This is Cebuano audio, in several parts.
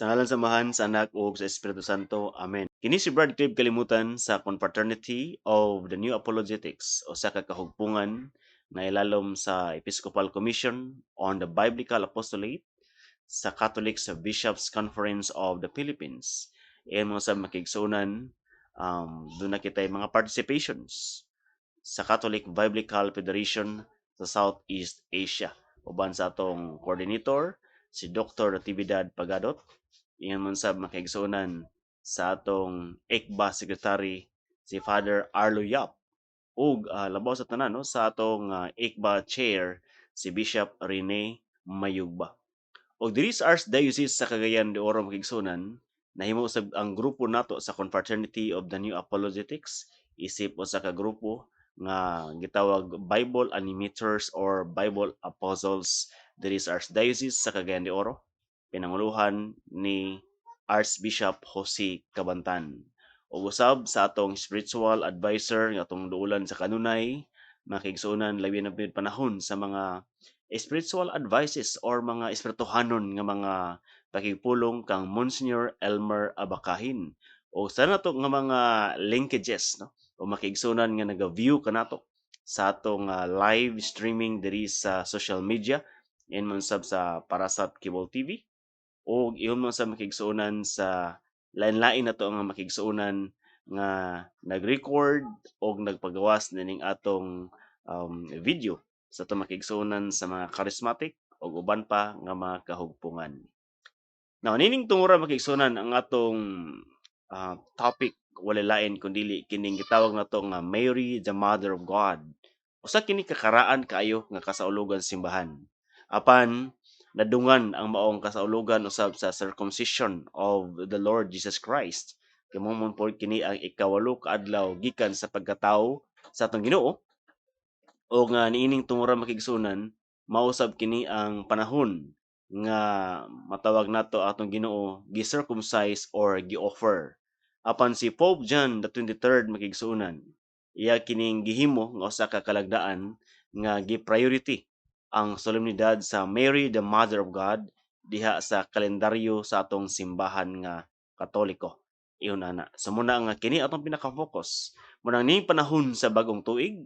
Sa ngalan sa Amahan, sa Anak ug sa Espiritu Santo. Amen. Kini si Brad Clive Kalimutan sa Confraternity of the New Apologetics, usa ka kahugpungan nga ilalom sa Episcopal Commission on the Biblical Apostolate sa Catholic Bishops Conference of the Philippines. Iyan mga sa makigsunan, duna kitay mga participations sa Catholic Biblical Federation sa Southeast Asia. Uban sa atong coordinator, si Dr. Natividad Pagadot. Ingon man sa makaigsuonan sa atong ECBA Secretary, si Father Arlo Yap, ug labaw sa tanan, no, sa atong ECBA Chair, si Bishop Rene Mayugba. Og diri sa Archdiocese sa Cagayan de Oro, makigsuonan, nahimo usab ang grupo nato sa Confraternity of the New Apologetics isip usa ka grupo nga gitawag Bible Animators or Bible Apostles diri sa Archdiocese sa Cagayan de Oro, pinanguluhan ni Archbishop Jose Cabantan. Ug usab sa atong spiritual advisor nga atong duulan sa kanunay, makigsuonan, labi na panahon sa mga spiritual advices or mga espirituhanon nga mga pakigpulong, kang Monsignor Elmer Abacahin. O sa nato nga mga linkages, no, o makigsuonan nga naga-view kanato sa atong live streaming diri sa social media, in man sab sa Parasat Cable TV o iyon man sa makigsuonan sa lain-lain nato nga makigsuonan nga nag-record o nagpagawas nining atong video sa atong makigsuonan sa mga charismatic o uban pa nga mga kahugpungan. Now, nining tungura, makigsuonan, ang atong topic wala lain kundi kining gitawag nato nga Mary the Mother of God. Usa kini kakaraan kaayo nga kasaulugan simbahan. Apan nadungan ang maong kasaulugan usab sa circumcision of the Lord Jesus Christ. Kay mao man pod kini ang 8 ka adlaw gikan sa pagkatawo sa atong Ginoo. O nga niining tungura, makigsuonan, mausab kini ang panahon nga matawag nato atong Ginoo gi-circumcise or gi-offer. Apan si Pope John the 23rd, makigsuonan, iya kining gihimo nga usa ka kalagdaan nga gi-priority ang solemnidad sa Mary the Mother of God diha sa kalendaryo sa atong simbahan nga Katoliko. Iyon ana. So muna nga kini atong pinaka-focus. Muna ning panahon sa bagong tuig,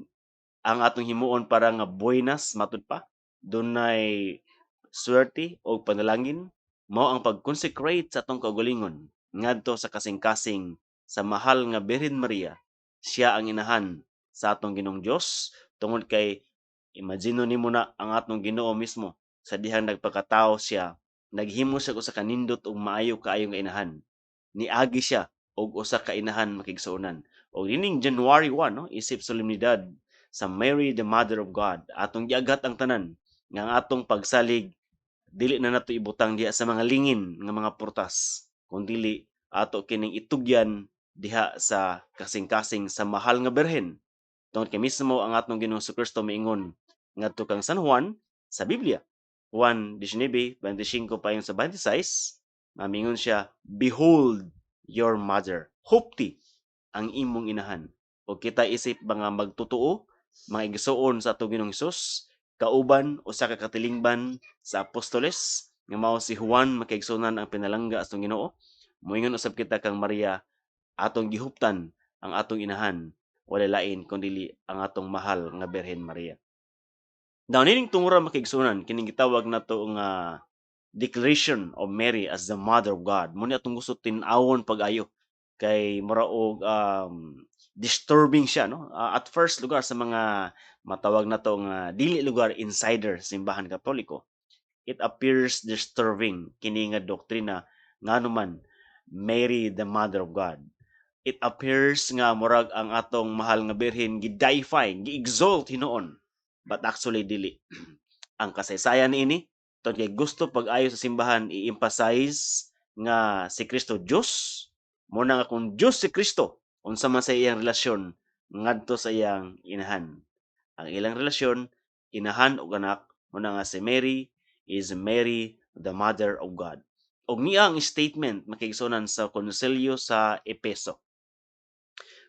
ang atong himuon para nga buenas matud pa, dunay swerte o panalangin, mao ang pag-consecrate sa atong kaugalingon ngadto sa kasing-kasing sa mahal nga Birhen Maria. Siya ang inahan sa atong Ginoong Dios, tungod kay imagine nimo na ang atong Ginoo mismo sa dihang nagpakatao siya, naghimo siya usa ka nindot ug maayo kaayo nga inahan. Niagi siya og usa ka inahan, makigsuonan. Og nining January 1, no, isip solemnidad sa Mary the Mother of God, atong giaghat ang tanan nga ang atong pagsalig dili na nato ibutang diha sa mga lingin nga mga prutas, kundili ato kining itugyan diha sa kasing-kasing sa mahal nga Birhen. Tungod kay mismo ang atong Ginoong Kristo miingon ngadto kang San Juan sa Biblia, Juan 19:25 paingon sa 26, mamingon siya, "Behold your mother." Hupti ang imong inahan. O kita isip mga magtotoo, mga igsuon sa atong Ginoong Hesus, kauban usa ka katilingban sa apostoles nga mao si Juan, makaigsuonan, ang pinalangga sa atong Ginoo. Moingon usab kita kang Maria, atong gihuptan ang atong inahan, wala lain kundi ang atong mahal nga Birhen Maria. Now, nining tungura, makigsuonan, kining gitawag nato nga declaration of Mary as the Mother of God. Mao ni atong gusto tin-awon pag-ayo kay mura og disturbing siya, no, at first lugar sa mga matawag nato nga dili lugar insider simbahan Katoliko. It appears disturbing kini nga doktrina, ngano man Mary the Mother of God. It appears nga murag ang atong mahal nga Birhen gi-deify, gi-exalt hinuon, but actually dili. Ang kasaysayan niini, tungod kay gusto pag-ayo sa simbahan i-emphasize nga si Kristo Dios, mo na nga kung Dios si Kristo, unsa man sa iyang relasyon ngadto sa iyang inahan? Ang ilang relasyon, inahan ug anak, mo na nga si Mary is Mary the Mother of God. Og niya ang statement, makigsuonan, sa Konsilyo sa Epeso.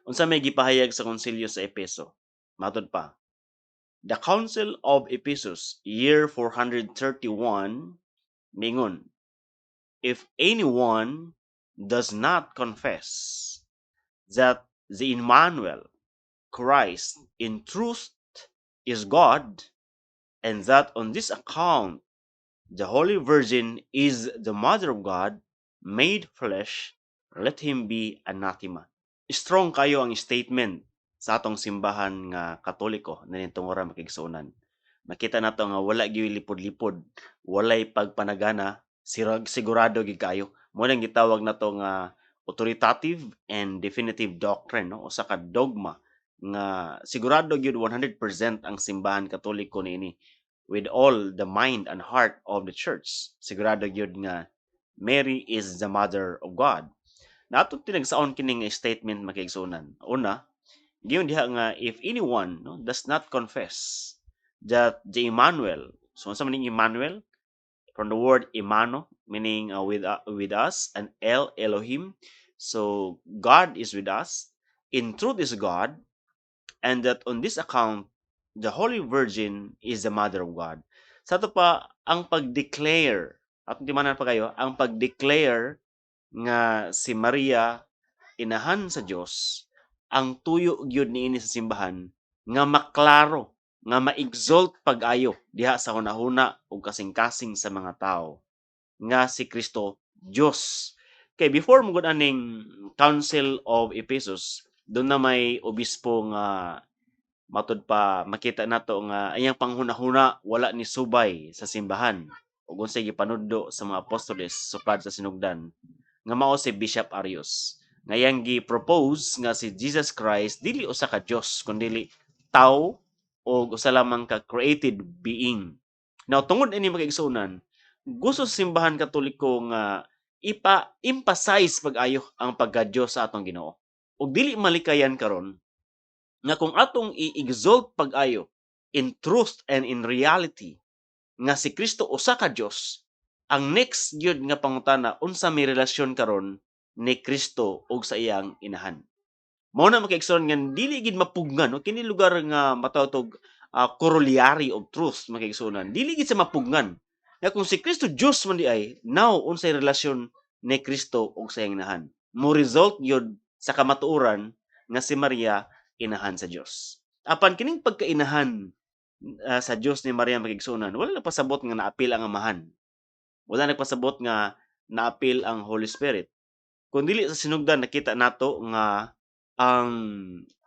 Unsa may gipahayag sa Konsilyo sa Epeso? Matod pa, the Council of Ephesus, year 431, mingon, If anyone does not confess that the Emmanuel, Christ, in truth is God, and that on this account the Holy Virgin is the Mother of God, made flesh, let him be anathema. Strong kayo ang statement sa atong simbahan nga Katoliko na nitungora, mga kaigsuonan. Makita nato nga wala gyud lipod-lipod, walay pagpanagana, sirag sigurado gyud kayo. Mao nang gitawag nato nga authoritative and definitive doctrine, no? Usa ka dogma nga sigurado gyud 100% ang simbahan Katoliko niini with all the mind and heart of the Church. Sigurado gyud nga Mary is the Mother of God. Nato tinagsaon kining statement, mga kaigsuonan. Una, giyon diha nga if anyone, no, does not confess that the Emmanuel, so unsa man ning Emmanuel? From the word Emano, meaning with us, and El, Elohim. So God is with us. In truth is God, and that on this account the Holy Virgin is the Mother of God. Sa ato pa ang pag-declare, atong timanan pa kayo, ang pag-declare nga si Maria inahan sa Dios, ang tuyo gyud niini sa simbahan nga maklaro, nga ma-exalt pag-ayo diha sa hunahuna ug kasing-kasing sa mga tao nga si Kristo Dios. Kay before mo gud aning Council of Ephesus, doon na may obispo nga matud pa makita nato nga iyang panghunahuna wala ni subay sa simbahan ug unsay gipanudlo sa mga apostoles sukad sa sinugdan, nga mao si Bishop Arius, nga iyang gi-propose nga si Jesus Christ dili usa ka Dios kundili tawo o usa lamang ka created being. Now, tungod ini, mga kaigsuonan, gusto sa simbahan Katoliko nga ipa-emphasize pag-ayo ang pagka-Dios sa atong Ginoo. Ug dili malikayan karon nga kung atong i-exalt pag-ayo in truth and in reality nga si Kristo usa ka Dios, ang next gyud nga pangutana, unsa may relasyon karon ni Kristo ug sa iyang inahan? Mao na, mga kaigsoon, nga dili gid mapugnan, no, kini lugar nga matawag corollary of truth, mga kaigsuonan. Dili gid sa mapugnan nga kung si Kristo Dios man di ay, now unsay relasyon ni Kristo ug sa iyang inahan? Mo result gyud sa kamatuoran nga si Maria inahan sa Dios. Apan kining pagkainahan sa Dios ni Maria, mga kaigsuonan, wala nagpasabot nga naapil ang Amahan. Wala nagpasabot nga naapil ang Holy Spirit. Kung dili sa sinugdan nakita nato nga ang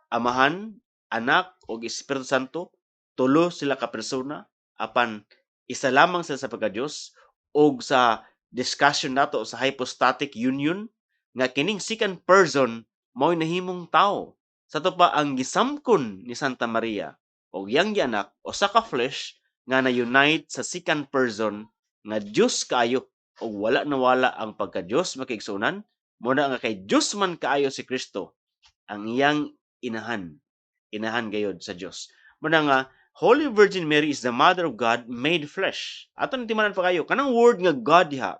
Amahan, Anak ug Espiritu Santo tulo sila ka persona apan isa lamang sila sa pagka-Dios, ug sa discussion nato sa hypostatic union nga kining second person mao'y nahimong tawo. Sa ato pa ang gisamkon ni Santa Maria og iyang gianak usa ka flesh nga na-unite sa second person nga Dios kaayo ug wala nawala ang pagka-Dios, mga kaigsuonan. Mao na nga kay Dios man kaayo si Kristo, ang iyang inahan, inahan gayod sa Dios. Mao na nga Holy Virgin Mary is the Mother of God made flesh. Ato nang timanan pa kayo kanang word nga God diha.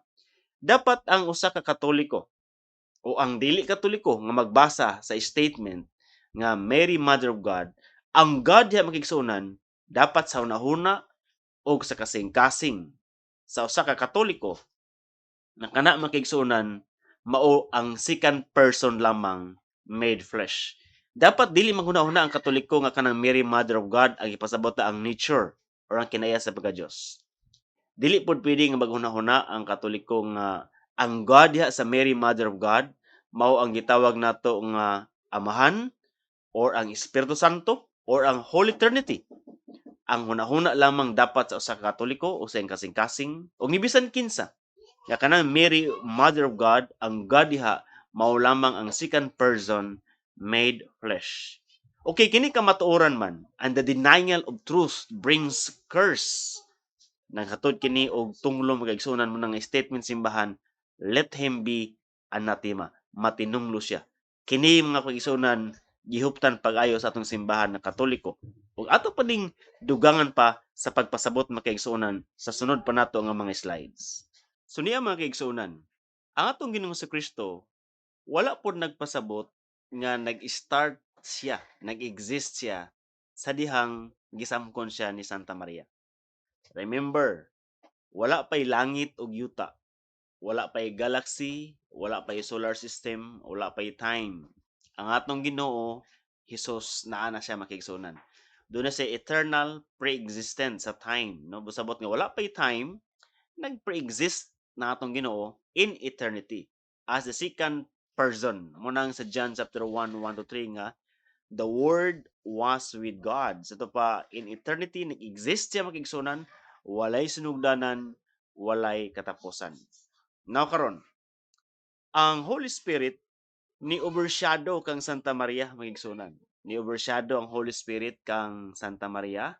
Dapat ang usa ka Katoliko o ang dili Katoliko nga magbasa sa statement nga Mary Mother of God, ang God diha, mga kaigsuonan, dapat sa hunahuna o sa kasing-kasing sa usa ka Katoliko na kana, mga kaigsuonan, mao ang second person lamang made flesh. Dapat dili maghuna-huna ang Katoliko nga kanang Mary Mother of God ang ipasabot na ang nature or ang kinaiya sa pagka-Dios. Dili pod pwede nga maghuna-huna ang Katoliko nga ang God diha sa Mary Mother of God mao ang gitawag nato nga Amahan or ang Espiritu Santo or ang Holy Trinity. Ang hunahuna lamang dapat sa usa ka Katoliko o sa iyang kasing-kasing o ni bisan kinsa nga kanang Mary Mother of God, ang God diha mao lamang ang second person made flesh. Okay, kini kamatuoran man, and the denial of truth brings curse. Naghatod kini og tunglo, mga kaigsuonan, mao nang statement simbahan, let him be anathema. Matinunglo siya. Kini, mga kaigsuonan, gihuptan pag-ayo sa atong simbahan na Katoliko. Ug ato pa ding dugangan pa sa pagpasabot, mga kaigsuonan, sa sunod pa nato nga mga slides. So niya, mga kaigsuonan, ang atong Ginoong Kristo wala pod nagpasabot nga nag-start siya, nag-exist siya sa dihang gisamkon siya ni Santa Maria. Remember, wala pa'y langit ug yuta. Wala pa'y galaxy, wala pa'y solar system, wala pa'y time. Ang atong Ginoo Hesus, naa na siya, makigsuonan. Duna siya eternal pre-existence sa time, no? Busabot nga wala pa'y time, nag-pre-exist na atong Ginoo in eternity as the second person. Mao nang sa John chapter 1, 1 to 3 nga the Word was with God. Sa ato pa, in eternity nag-exist siya, makigsuonan, walay sinugdanan, walay katapusan. Now karon, ang Holy Spirit ni overshadow kang Santa Maria, makigsuonan. Ni overshadow ang Holy Spirit kang Santa Maria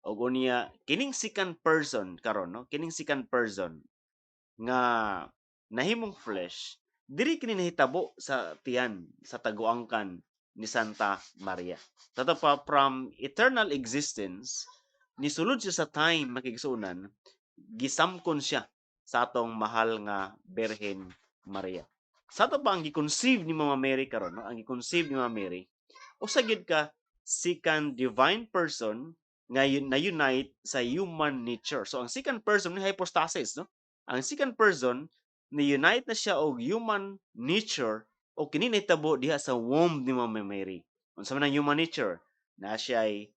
ug unya kining second person karon, no, kining second person nga nahimong flesh, diri kini nahitabo sa tiyan, sa taguangkan ni Santa Maria. Sa ato pa, from eternal existence nisulod siya sa time, makigsuonan, gisamkon siya sa atong mahal nga Birhen Maria. Sa ato pa, ang gi-conceive ni Mama Mary karon, no, ang gi-conceive ni Mama Mary usa gyud ka second divine person nga na-unite sa human nature. So ang second person ni hypostasis, no? Ang second person ni unite na siya og human nature o kini nahitabo diha sa womb ni Mama Mary. Unsa man ang human nature? Na siya ay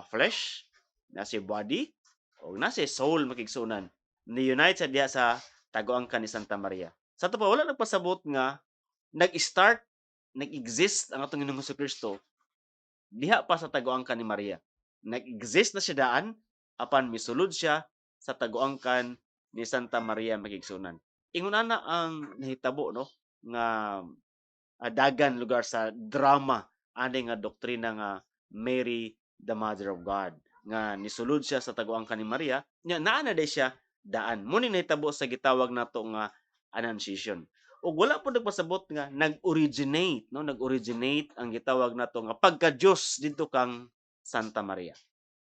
flesh, na siya body, o na siya soul, makigsuonan. Ni unite sa diha sa taguangkan ni Santa Maria. Sa ato pa, wala nagpasabot nga nag-start, nag-exist ang atong Ginoong Kristo diha pa sa taguangkan ni Maria. Nag-exist na siya daan apan misulod siya sa taguangkan ni Santa Maria, makigsuonan. Ingon ana ang nahitabo, no, nga dagan lugar sa drama ani nga doktrina nga Mary the Mother of God nga nisulod siya sa taguangkan ni Maria nya naa na day siya daan. Mo ni nahitabo sa gitawag nato nga Annunciation. Ug wala po nagpasabot nga nag-originate, no, nag-originate ang gitawag nato nga pagka-Dios didto kang Santa Maria.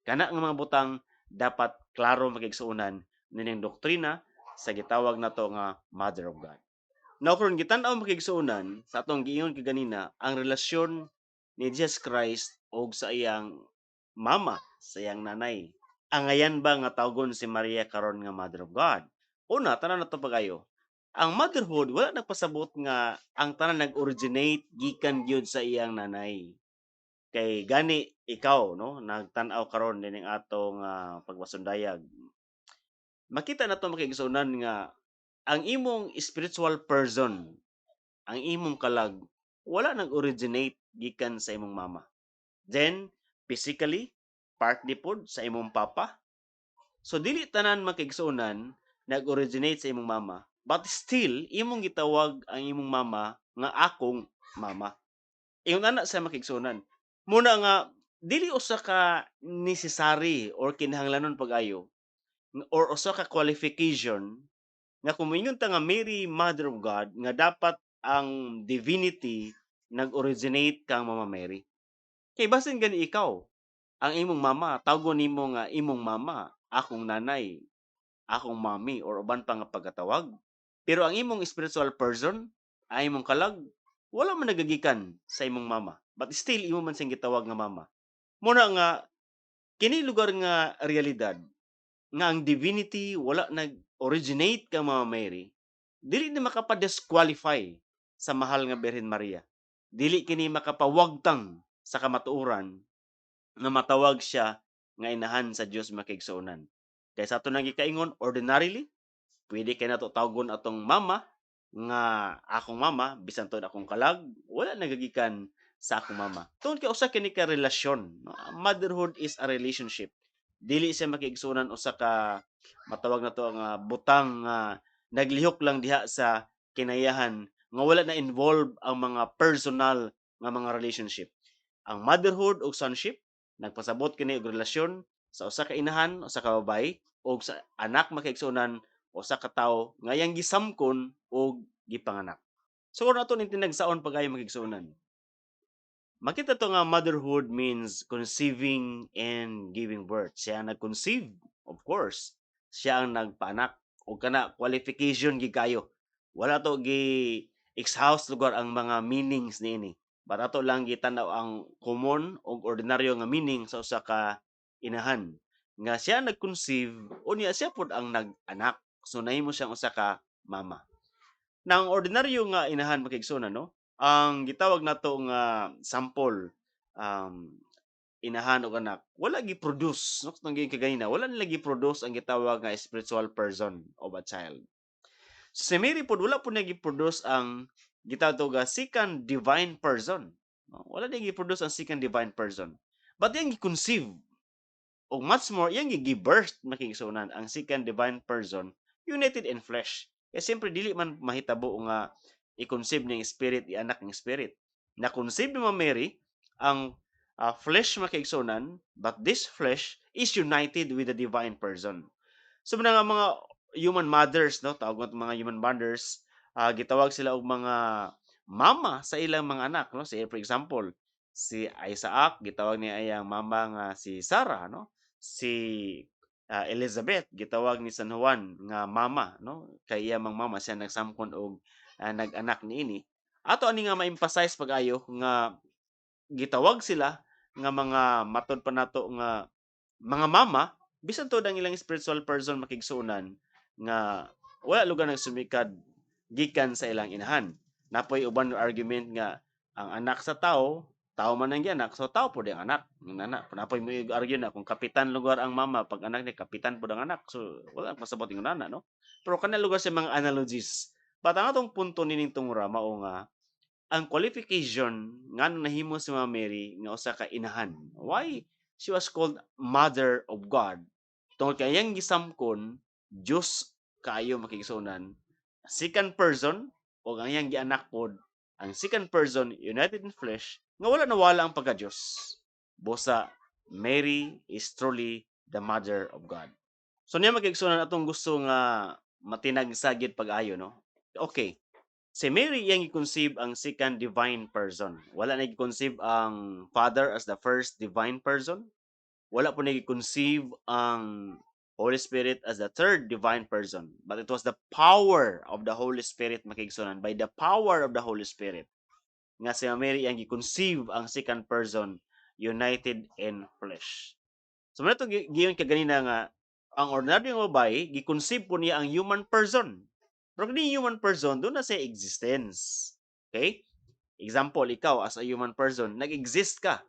Kana nga mga butang dapat klaro, makigsuonan, nining doktrina sa gitawag nato nga Mother of God. Now karon, gitan-aw, makigsuonan, sa atong giingon kaganina, ang relasyon ni Jesus Christ og sa iyang mama, sa iyang nanay. Angayan ba nga tawgon si Maria karon nga Mother of God? Una, tan-aw nato pag-ayo. Ang motherhood wala nagpasabot nga ang tanan nag-originate gikan gyud sa iyang nanay. Kay gani ikaw, no, nagtan-aw karon nining atong pagbasundayag. Makita nato, makigsuonan, nga ang imong spiritual person, ang imong kalag, wala nag-originate gikan sa imong mama. Then physically, partly pod sa imong papa. So dili tanan, makigsuonan, nag-originate sa imong mama. But still imong gitawag ang imong mama nga akong mama. Ingon ana sa makigsuonan. Muna nga dili usa ka necessary or kinahanglanon pag-ayo or usa ka qualification nga kung moingon ta nga Mary Mother of God nga dapat ang divinity nag-originate kang Mama Mary. Kay basin gani ikaw, ang imong mama tawgon nimo nga imong mama, akong nanay, akong mommy or uban pa nga pagkatawag. Pero ang imong spiritual person, ang imong kalag, wala man nagagikan sa imong mama. But still imo man siyang gitawag nga mama. Muna nga kini lugar nga realidad nga ang divinity wala nag-originate kang Mama Mary, dili ni makapa-disqualify sa mahal nga Birhen Maria. Dili kini makapawagtang sa kamatuoran nga matawag siya nga inahan sa Dios, makigsuonan. Kay sa ato nang gikaingon, ordinarily, pwede kay nato tawgon atong mama nga akong mama bisan tuod akong kalag wala nagagikan sa akong mama. Tungod kay usa kini ka relasyon, no? Motherhood is a relationship. Dili siya, makigsuonan, usa ka matawag nato nga butang nga naglihok lang diha sa kinayahan nga wala na involve ang mga personal nga mga relationship. Ang motherhood ug sonship nagpasabot kini og relasyon sa usa ka inahan, usa ka babaye ug sa anak, makigsuonan, usa ka tawo nga iyang gisamkon ug gipanganak. So kung ato ning tinagsaon pag-ayo, makigsuonan, makita to nga motherhood means conceiving and giving birth. Siya ang nag-conceive, of course. Siya ang nagpaanak ug kana qualification gid kayo. Wala to gi exhaust lugar ang mga meanings niini. But ato lang gitan-aw ang common ug ordinaryo nga meaning sa usa ka inahan nga siya nag-conceive unya siya pod ang nag-anak. So nahimo siyang usa ka mama. Na ang ordinaryo nga inahan, mga kaigsuonan, no, ang gitawag nato nga sample, inahan og anak, wala gi-produce, no, katong kaganina, wala nila gi-produce ang gitawag nga spiritual person of a child. Si Mary pod wala pod niya gi-produce ang gitawag to nga second divine person. No, wala niya gi-produce ang second divine person. But iyang gi-conceive o much more iyang gi-give birth, mga kaigsuonan, ang second divine person united in flesh. Kay siyempre dili man mahitabo nga i-conceive ning spirit, ianak ng spirit. Na-conceive ni Mama Mary ang flesh, mga kaigsuonan, but this flesh is united with the divine person. So mao na nga mga human mothers, no, tawag mga human mothers, gitawag sila og mga mama sa ilang mga anak, no. Say for example, si Isaac gitawag niya iyang mama nga si Sarah, no. Si Elizabeth gitawag ni San Juan nga mama, no, kay iya mang mama siya nagsamkon og nag-anak niini. Ato ani nga ma-emphasize pag-ayo nga gitawag sila nga mga matod pa nato nga mga mama bisan tuod ang ilang spiritual person, mga kaigsuonan, nga wala lugar nagsumikad gikan sa ilang inahan. Napoy uban argument nga ang anak sa tao, tao man ang gianak, so tao pod ang anak. Nana, napoy mo argue na kung kapitan lugar ang mama, pag anak ni kapitan pod ang anak. So wala pasabot ingon ana, no? Pero kana lugar sa mga analogies. But ang atong punto nining tungura mao nga ang qualification ngano nahimo si Mama Mary nga usa ka inahan. Why she was called Mother of God? Tungod kay iyang gisamkon Dios kaayo, mga kaigsuonan, second person, o ang iyang gianak pod ang second person united in flesh nga wala nawala ang pagka-Dios. Busa Mary is truly the Mother of God. So niya, mga kaigsuonan, atong gusto nga matinagsa gyud pag-ayo, no. Okay. Si Mary iyang i-conceive ang second divine person. Wala na i-conceive ang Father as the first divine person. Wala po na i-conceive ang Holy Spirit as the third divine person. But it was the power of the Holy Spirit, mga kaigsuonan. By the power of the Holy Spirit nga si Mary ang gi-conceive ang second person united in flesh. So mao to giyon kaganina nga ang ordinaryong babae gi-conceive po niya ang human person. Pero kini human person duna siya existence. Okay? Example, ikaw as a human person, nag-exist ka.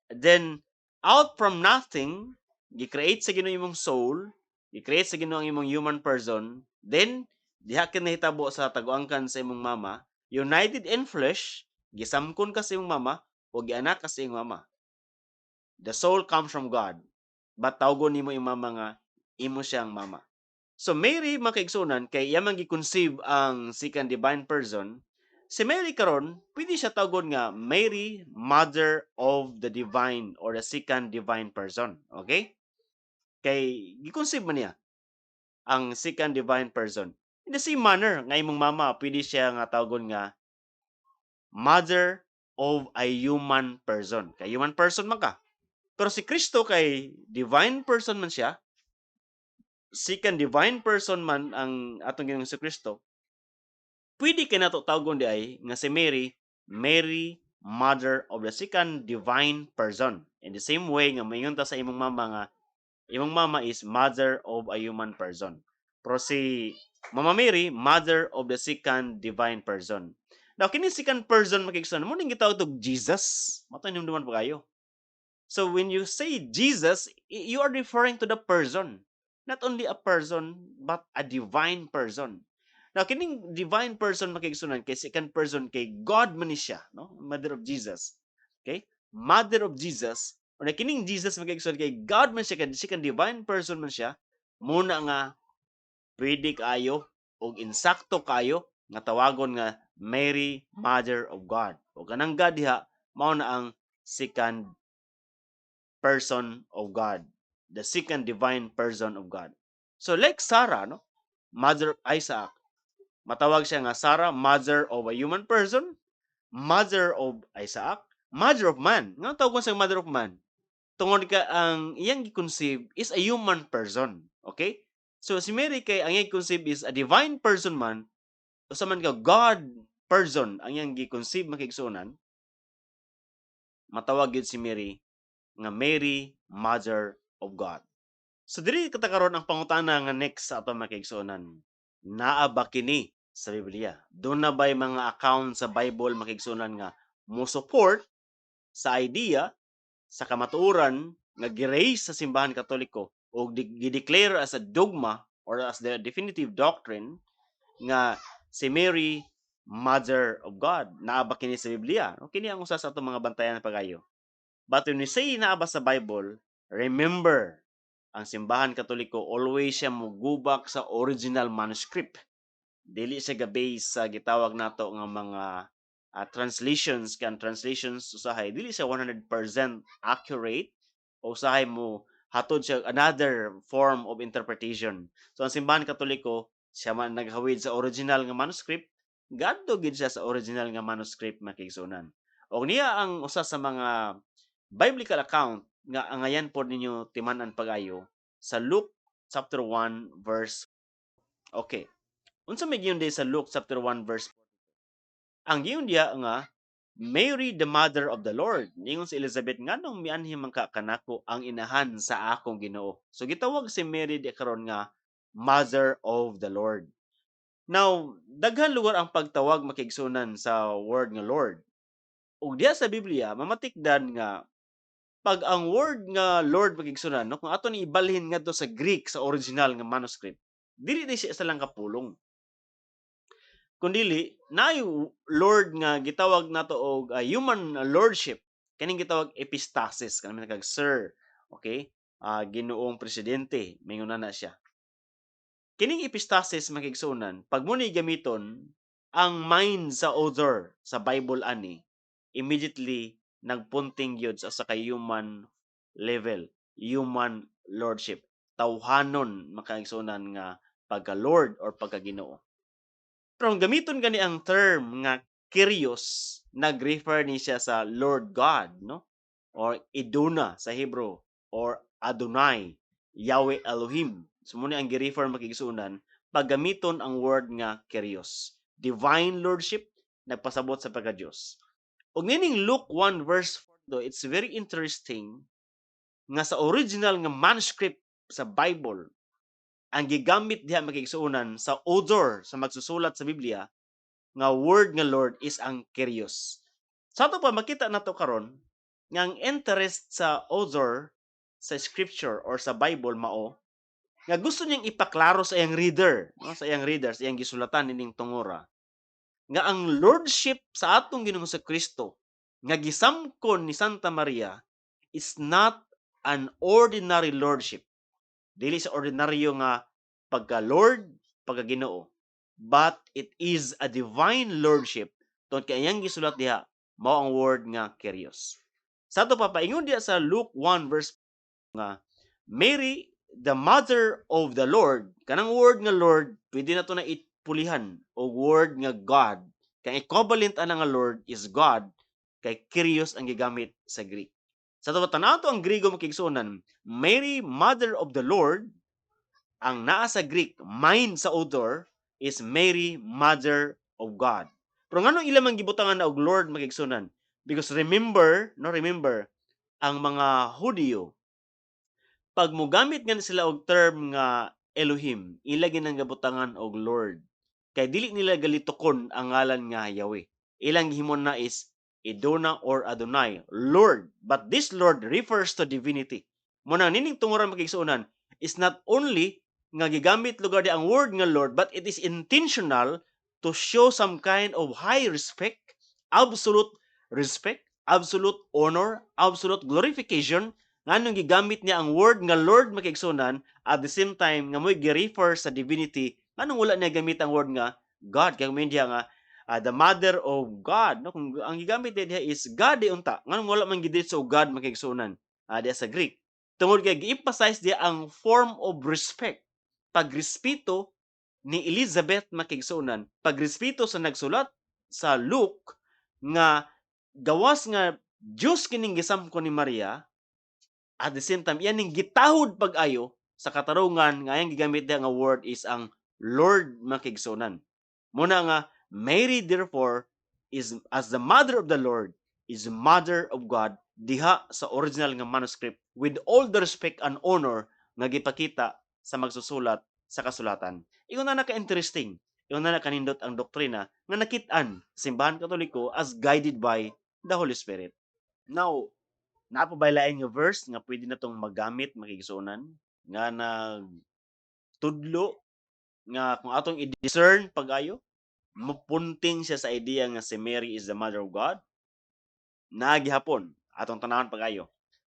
Then out from nothing, gi-create sa Ginoo imong soul, gi-create sa Ginoo ang imong human person, then diha ka nahitabo sa taguangkan sa imong mama, united in flesh, gisamkon ka sa imong mama o gianak ka sa imong mama. The soul comes from God. But tawgon nimo imong mama nga imo siyang mama. So Mary, mga kaigsuonan, kay iya man gi-conceive ang second divine person, si Mary karon pwede siya tawgon nga Mary, Mother of the Divine or the second divine person. Okay? Kay gi-conceive man niya ang second divine person. In the same manner nga imong mama pwede siya nga tawgon nga mother of a human person. Kay human person man ka. Pero si Kristo kay divine person man siya, second divine person man ang atong Ginoong Kristo. Pwede kay nato tawgon di ay nga si Mary, Mary, Mother of the second divine person. In the same way nga moingon ta sa imong mama nga imong mama is mother of a human person. Pero si Mama Mary, mother of the second divine person. Now, kini second person, mga kaigsuonan, mao ning gitawag og Jesus. Mao to hinumduman pag-ayo. So when you say Jesus, you are referring to the person. Not only a person, but a divine person. Now, kining divine person, mga kaigsuonan, kay second person, kay God man ni siya, no? Mother of Jesus. Okay? Mother of Jesus. O na kining Jesus, mga kaigsuonan, kay God man siya, kay second divine person man siya, mao na nga pwede kaayo og insakto kayo nga tawagon nga Mary, Mother of God. O kanang God diha mao na ang second person of God, the second divine person of God. So like Sarah, no? Mother of Isaac. Matawag siya nga Sarah, mother of a human person, mother of Isaac, mother of man. Nga tawgon sa mother of man? Tungod ka ang iyang gi-conceive is a human person. Okay? So si Mary kay ang iyang conceive is a divine person man, usa man ka God person ang iyang gi-conceive, mga kaigsuonan, matawag gyud si Mary nga Mary, Mother of God. So diri kita karon ang pangutana nga next sa ato, mga kaigsuonan. Naa ba kini sa Biblia? Duna ba'y mga account sa Bible, makigsunan, nga mo support sa idea sa kamatuoran nga gi-raise sa Simbahan Katoliko o gi-declare as a dogma or as the definitive doctrine nga si Mary, Mother of God? Naa ba kini sa Biblia? Kini ang usa sa atong mga bantayan pagayo. But when we say naa ba sa Bible, remember, ang Simbahan Katoliko always siya mugubak sa original manuscript. Dili siya ga-base sa gitawag nato nga mga translations, kan translations usahay dili siya 100% accurate o usahay mo hatod siya another form of interpretation. So ang Simbahan Katoliko siya man naghawid sa original nga manuscript, gadto gid siya sa original nga manuscript, makigsunan. Og niya ang usa sa mga biblical account nga angayan pod ninyo timan-an pag-ayo sa Luke chapter 1 verse. Okay. Unsa may giyon sa Luke chapter 1 verse? Ang giyon diya nga Mary, the mother of the Lord. Ningon si Elizabeth, "Nganong mianhi man ka kanako ang inahan sa akong Ginoo?" So gitawag si Mary di karon nga mother of the Lord. Now, daghan lugar ang pagtawag, makigsunan, sa word nga Lord. Ug diha sa Biblia mamatikdan nga pag ang word nga Lord, makigsunan, no, kung ato ni ibalhin ngadto sa Greek, sa original nga manuscript, dili di siya isa lang ka pulong. Kundili naay Lord nga gitawag nato og human lordship, kaning gitawag epistasis, kanang kag sir, okay? Ginoong presidente, mingon na siya. Kining epistasis, makigsunan, pag mo ni gamiton, ang mind sa author sa Bible ani immediately nagpunting gyud sa usa ka human level, human lordship. Tawhanon, makaigsunan, nga pagka Lord or pagka Ginoo. Pero kung gamiton gani ang term nga Kyrios, nag-refer ni siya sa Lord God, no? Or Iduna sa Hebrew or Adonai, Yahweh Elohim. So mo ni ang gi-refer, makigsunan, pag gamiton ang word nga Kyrios. Divine lordship, nagpasabot sa pagka-Dios. Ug nining Luke 1 verse 4, it's very interesting nga sa original nga manuscript sa Bible, ang gigamit diha, makigsuonan, sa author sa magsusulat sa Biblia nga word nga Lord is ang Kyrios. Sa ato pa makita nato karon nga ang interest sa author sa scripture or sa Bible mao nga gusto niyang ipaklaro sa iyang reader, no, sa iyang reader, sa iyang gisulatan nining tungura nga ang lordship sa atong Ginoong Kristo nga gisamkon ni Santa Maria is not an ordinary lordship. Dili sa ordinaryo nga pagka Lord, pagka Ginoo, but it is a divine lordship tungod kay iyang gisulat diha mao ang word nga Kyrios. Sa ato pa, paingon diha sa Luke 1 verse nga Mary, the mother of the Lord, kanang word nga Lord pwede na to na ipulihan og word nga God. Kay equivalent ana nga Lord is God kay Kyrios ang gigamit sa Greek. Sa ato, tan-aw to ang Griego, makigsuonan, Mary, mother of the Lord, ang naa sa Greek mind sa author is Mary, mother of God. Pero nganong ila man gibutangan na og Lord, makigsuonan? Because remember, no, remember, ang mga Hudiyo, pag mogamit nga sila og term nga Elohim, ila ginang gabutangan og Lord. Kay dili nila galitokon ang ngalan nga Yahweh. Ilang gihimon na is Idona or Adonai, Lord. But this Lord refers to divinity. Muna nining tunguran, makigsuonan, is not only nga gigamit lugar di ang word nga Lord, but it is intentional to show some kind of high respect, absolute respect, absolute honor, absolute glorification. Nganong gigamit niya ang word nga Lord, makigsunan, at the same time nga mo'y gi-refer sa divinity? Nganong wala niya gamit ang word nga God? Kay kung nga the mother of God, no, kung ang gigamit diha is God di unta, nganong wala man giditso God, makigsunan, diha sa Greek? Tungod kay gi-emphasize diha ang form of respect, pagrespeto ni Elizabeth, makigsunan, pagrespeto sa nagsulat sa Luke nga gawas nga Dios kining gisamko ni Maria, at the same time iyan ning gitahod pag-ayo sa katarungan nga iyang gigamit diha nga word is ang Lord, makigsunan. Muna nga Mary therefore is as the mother of the Lord is mother of God diha sa original nga manuscript with all the respect and honor nga gipakita sa magsusulat. sa kasulatan. Ingon na ka-interesting, ingon na kanindot ang doktrina nga nakit-an sa Simbahan Katoliko as guided by the Holy Spirit. Now, naa pa bay lain nga verse nga pwede natong magamit, makigsuonan, nga nagtudlo nga kung atong i-discern pag-ayo, mupunting siya sa idea nga si Mary is the mother of God? Naa gihapon. Atong tanawon pag-ayo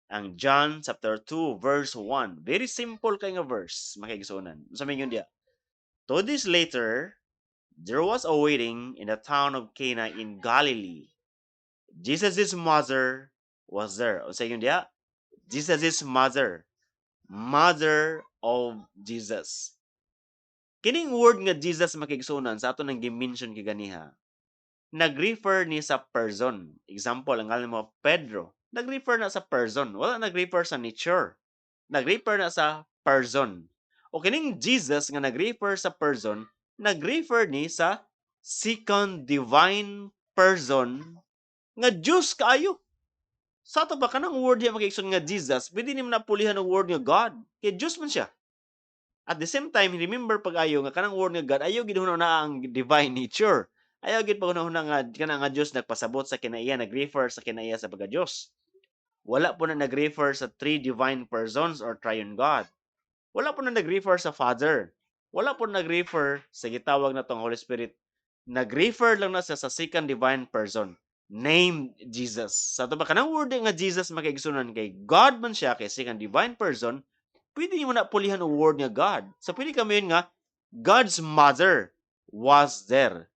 ang John chapter 2 verse 1. Very simple kay nga verse, makigsuonan. Unsa may ingon diya? 2 days later, there was a wedding in the town of Cana in Galilee. Jesus' mother was there. Unsa ingon diya? Jesus' mother. Mother of Jesus. Kining word nga Jesus, makigsuonan, sa ato nang gi-mention kaganiha, nag-refer ni sa person. Example, ang ngalan mo Pedro, nag-refer na sa person, wala nag-refer sa nature. Nag-refer na sa person. O kining Jesus nga nag-refer sa person, nag-refer ni sa second divine person nga Diyos kaayo. Sa ato ba, kanang word diya, makigsoon, nga Jesus, pwede nimo na pulihan og word nga God. Kay Diyos man siya. At the same time, remember pag-ayo nga kanang word nga God, ayaw gid na ang divine nature. Ayaw gid pag-una nga kana nga Dios nagpasabot sa kinaiya, nag-refer sa kinaiya sa pagka-Dios. Wala po na nag-refer sa three divine persons or triune God. Wala po na nag-refer sa Father. Wala po nag-refer sa gitawag na tong Holy Spirit. Nag-refer lang na siya sa second divine person named Jesus. Sa ato ba, kanang word nga Jesus, makigsunan, kay God man siya, kay second divine person, pwede nimo na pulihan og word nga God. So pwede kami yun nga God's mother was there.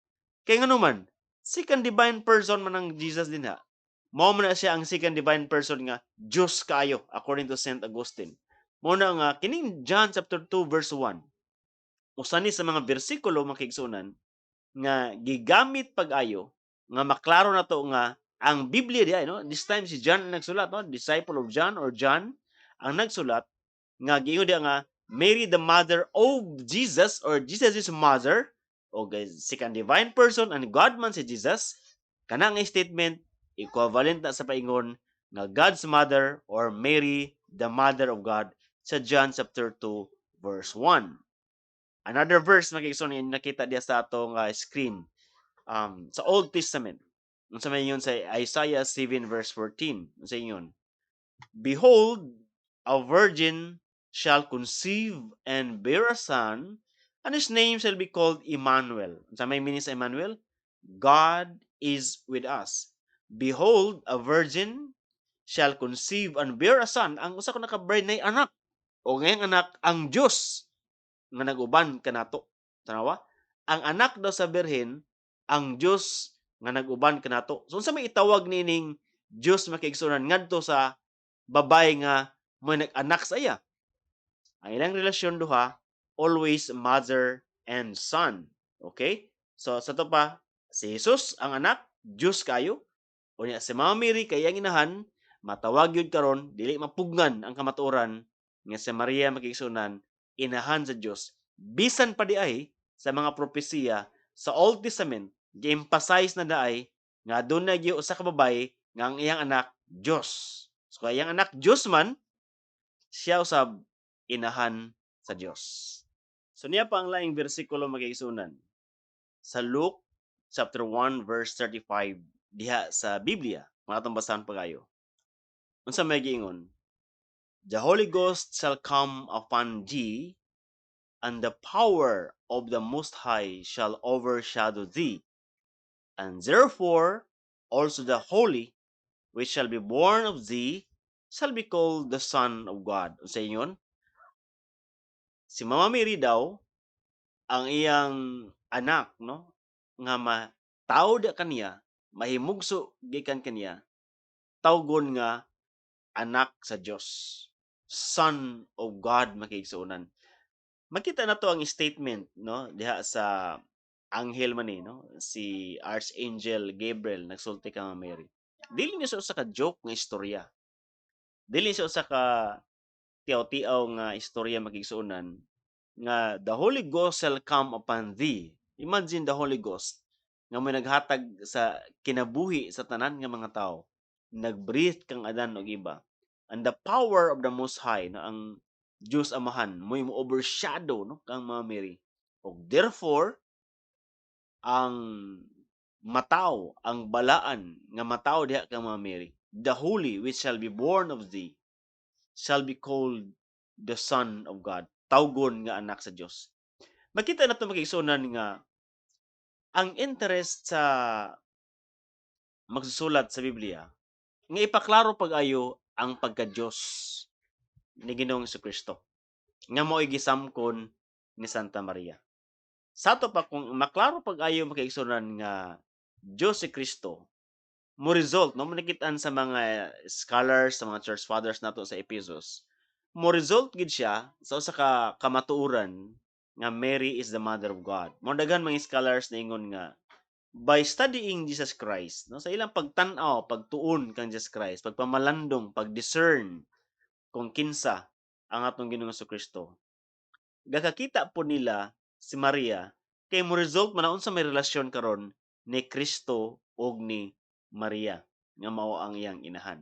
Kay ngano man, second divine person man ang Jesus din ha. Mao man na siya ang second divine person nga Diyos kaayo according to Saint Augustine. Mao na nga kining John chapter 2 verse 1, usa ni sa mga bersikulo, makigsunan, nga gigamit pag-ayo nga maklaro na to nga ang Biblia diay, no, this time si John ang nagsulat, no, disciple of John or John ang nagsulat nga giingon diya nga Mary the mother of Jesus or Jesus' mother o second divine person and God man si Jesus. Kana nga statement equivalent na sa paingon nga God's mother or Mary the mother of God sa John chapter 2 verse 1. Another verse, makigsoon, nga nakita diya sa atong screen sa Old Testament. Unsa may ingon sa Isaiah 7 verse 14? Unsa ingon? "Behold, a virgin shall conceive and bear a son, and his name shall be called Emmanuel." Unsa may meaning sa Emmanuel? God is with us. Behold, a virgin shall conceive and bear a son. Ang usa ko naka-bride na anak. O ngayong anak ang Dios nga nag-uban kanato. Tanawa? Ang anak daw sa birhen, ang Dios nga nag-uban kanato. So unsa may itawag nining Dios, makiigsunan, ngadto sa babae nga mo nag-anak sa iya? Ang ilang relasyon duha always mother and son. Okay? So sa to pa, si Jesus ang anak, Dios kayo. Unya si Mama Mary kay iyang inahan, matawag yun karon, dili mapugnan ang kamatuoran nga si Maria, makigsunan, inahan sa Dios. Bisan pa di ay sa mga propesiya sa Old Testament, gi-emphasize na daay nga aduna gyud usa ka babaye nga ang iyang anak Dios. So kay iyang anak Dios man, siya usab inahan sa Dios. So niya pa ang laing bersikulo, magigsunan, sa Luke chapter 1 verse 35 diha sa Biblia. Kung atong basahan pagayo. Unsa may giingon? "The Holy Ghost shall come upon thee, and the power of the Most High shall overshadow thee. And therefore also the Holy, which shall be born of thee, shall be called the Son of God." Unsa ingon? Si Mama Mary daw, ang iyang anak, no, nga matawo da kaniya, mahimugso gikan kaniya, tawgon nga anak sa Dios. Son of God, makigsuonan. Makita na to ang statement, no, diha sa anghel man ni, no, si Archangel Gabriel nagsulti kang Mary. Dili ni siya usa ka joke nga istorya. Dili siya usa ka tiaw-tiaw nga istorya, makigsuonan, nga the Holy Ghost shall come upon thee. Imagine, the Holy Ghost nga may naghatag sa kinabuhi sa tanan nga mga tawo. Nag-breathe kang Adan og Eva. And the power of the Most High, no, ang Dios Amahan, mo'y mo overshadow, no, kang Mama Mary. Og therefore ang mataw, ang balaan nga mataw diha kang Mama Mary, the holy which shall be born of thee shall be called the Son of God. Tawgon nga anak sa Dios. Makita nato, mga kaigsuonan, nga ang interest sa magsusulat sa Biblia nga ipaklaro pag-ayo ang pagka-Dios ni Ginoong Kristo nga mao'y gisamkon ni Santa Maria. Sa ato pa, kung maklaro pag-ayo, mga kaigsuonan, nga Dios si Kristo, mo result, no, mo nakitaan sa mga scholars, sa mga church fathers nato sa Ephesus, mo result gid siya sa usa ka kamatuoran nga Mary is the mother of God. Mo daghan mga scholars na ingon nga by studying Jesus Christ, no, sa ilang pagtan-aw, pagtuon kang Jesus Christ, pagpamalandong, pag-discern kung kinsa ang atong Ginoong Kristo, gakakita po nila si Maria kay mo result man unsa may relasyon karon ni Kristo ug ni Maria nga mao ang iyang inahan.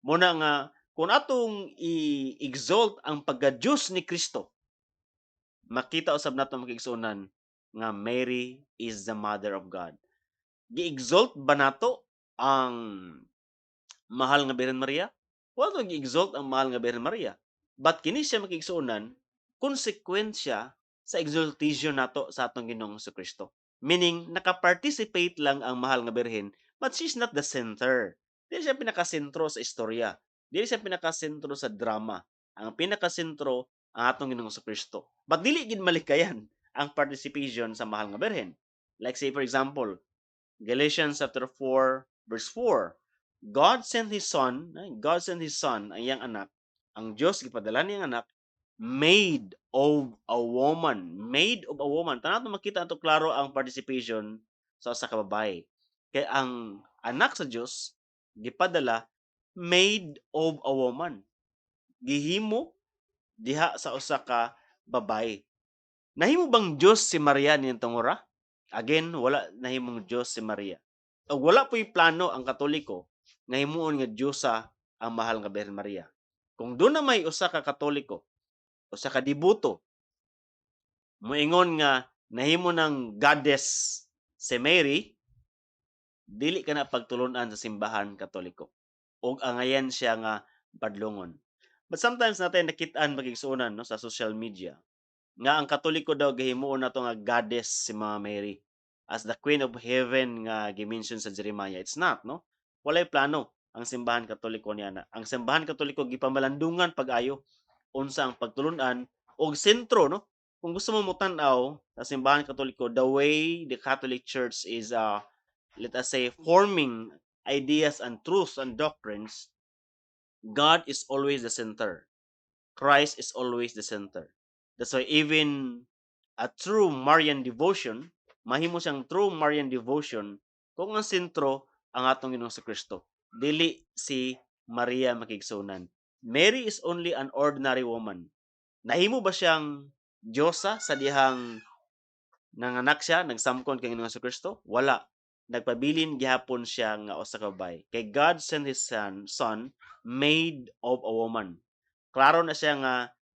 Muna nga kung atong i-exalt ang pagka-Diyos ni Kristo, makita usab nato, mga kaigsuonan, nga Mary is the mother of God. Gi-exalt ba nato ang mahal nga Birhen Maria? Wala to gi-exalt ang mahal nga Birhen Maria. But kini siya, mga kaigsuonan, konsekwensya sa exaltation nato sa atong Ginoong Kristo. Meaning, naka-participate lang ang mahal nga Birhen, but she's not the center. Di siya pinakasentro sa istorya. Di siya pinakasentro sa drama. Ang pinakasentro ang atong Ginoong Kristo. But dili gid malikayan ang participation sa mahal nga Birhen. Like say, for example, Galatians chapter 4 verse 4. God sent his son, eh, God sent his son, ang iyang anak. Ang Dios gipadala niyang anak, made of a woman, made of a woman. Tanaw to, makita ato klaro ang participation sa usa ka babae. Kay ang anak sa Dios gipadala made of a woman. Gihimo diha sa usa ka babae. Nahimo bang Dios si Maria ning tungora? Again, wala nahimong Dios si Maria. Og wala po'y plano ang Katoliko nga himuon nga Diyosa ang mahal nga Birhen Maria. Kung doon na may usa ka Katoliko, usa ka deboto, moingon nga nahimo ng goddess si Mary, dili ka na pagtulunan sa Simbahan Katoliko. Og angayan siya nga badlongon. But sometimes natin nakitaan, mga kaigsuonan, no, sa social media nga ang Katoliko daw gihimuon nato nga goddess si Mama Mary as the Queen of Heaven nga gi-mention sa Jeremiah. It's not, no? Walay plano ang Simbahan Katoliko niya na. Ang Simbahan Katoliko gipamalandungan pag-ayo unsa ang pagtulunan og sentro, no? Kung gusto mo motan-aw sa Simbahan Katoliko, the way the Catholic Church is let us say, forming ideas and truths and doctrines, God is always the center. Christ is always the center. That's why even a true Marian devotion, mahimo siyang true Marian devotion kung ang sentro ang atong Ginoong Kristo. Dili si Maria, mga kaigsuonan. Mary is only an ordinary woman. Nahimo ba siyang Diyosa sa dihang nanganak siya, nagsamkon kay Ginoong Kristo? Wala. Nagpabilin gihapon siya nga usa ka babae. Kay God sent his son made of a woman. Klaro na siya nga